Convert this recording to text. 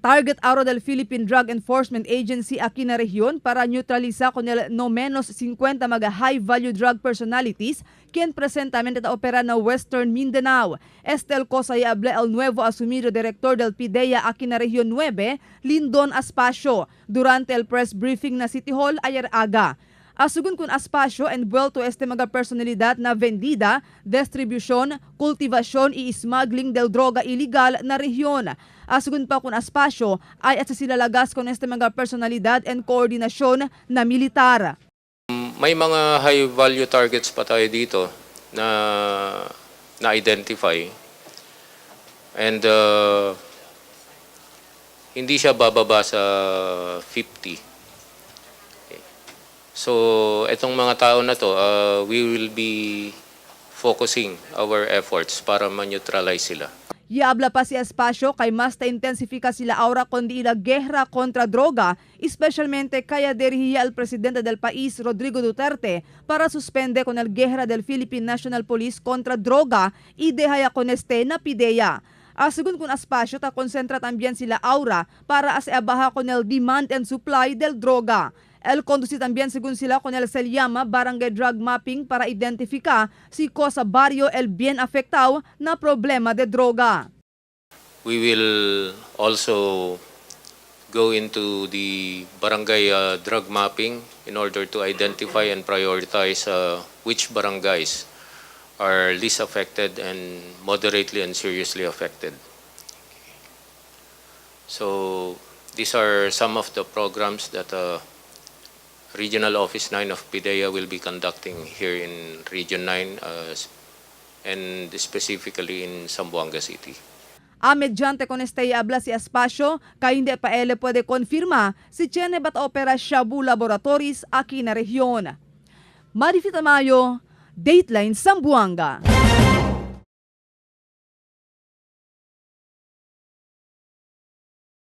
Target ahora del Philippine Drug Enforcement Agency aquí na región para neutralizar con el no menos 50 mga high-value drug personalities quien presentamente opera na Western Mindanao. Este el cosa y habla el nuevo asumido director del PDEA aquí na Región 9, Lindon Aspacio, durante el press briefing na City Hall ayer aga. Asugun kun Aspacio, envuelto este mga personalidad na vendida, distribución, kultivasyon y smuggling del droga ilegal na rehiyon. Asugun pa kun Aspacio ay at sa silalagas con este mga personalidad en koordinasyon na militar. May mga high value targets pa tayo dito na na-identify. And hindi siya bababa sa 50. Okay. So, itong mga tao na to, we will be focusing our efforts para ma-neutralize sila. Iabla pa si Aspacio kay mas ta intensifika sila aura kundi ila gera kontra droga, especialmente kaya dirihiya al presidente del país Rodrigo Duterte para suspende con el guerra del Philippine National Police kontra droga y dehaya con este na PDEA. Asegun con Aspacio, ta konsentra también sila aura para ase abaja con el demand and supply del droga. El conduce también según sila con el se llama barangay drug mapping para identificar si cosa barrio el bien afectado na problema de droga. We will also go into the barangay drug mapping in order to identify and prioritize which barangays are least affected and moderately and seriously affected. So these are some of the programs that Regional Office 9 of PDEA will be conducting here in Region 9 and specifically in Zamboanga City. A mediante con este habla si Aspacio, kay hindi pa ele puede confirma si tiene bat opera Shabu Laboratories aquí na rehiyon. Marifi Tamayo, Dateline Zamboanga.